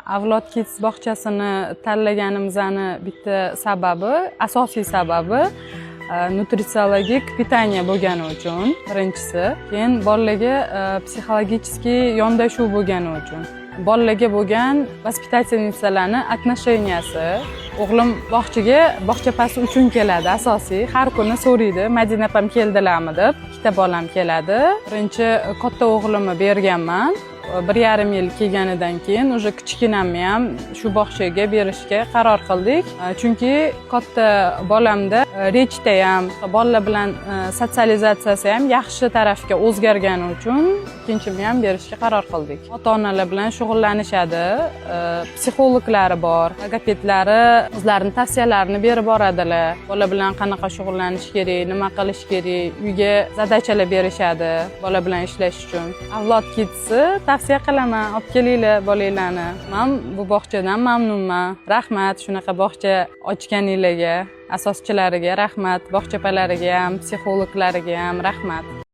Avlod Kids bog'chasini tanlaganimizni bitta sababi, asosiy sababi nutritsiologik питание bo'lgani uchun birinchisi, keyin bolalarga психологический yondashuv bo'lgani uchun, bolalarga bo'lgan воспитательница larni отношения si. O'g'lim bog'chaga bog'chapasi uchun keladi asosiy. Har kuni so'raydi, Madina opam keldilarmi deb. Ikkita bolam keladi. Birinchi katta o'g'limni berganman. 1,5 yil kelganidan keyin уже kichkinamni ham shu bog'chaga berishga qaror qildik. Chunki katta bolamda речь da ham, bolalar bilan sotsializatsiyasi ham yaxshi tarafga o'zgargani uchun ikkinchimni ham berishga qaror qildik. Ota onalar bilan shug'ullanishadi, psixologlari bor, logopedlari o'zlarini tavsiyalarini berib boradilar. Bola bilan qanaqa shug'ullanish kerak, nima qilish kerak, uyga задача lar berishadi bola bilan ishlash uchun. Avlod Kidsni tavsiya qilaman, olib kelinglar bolanglarni. Man bu bog'chadan mamnunman. Rahmat shunaqa bog'cha ochganinglarga, asoschilariga rahmat, bog'chapalariga ham, psixologlariga ham rahmat.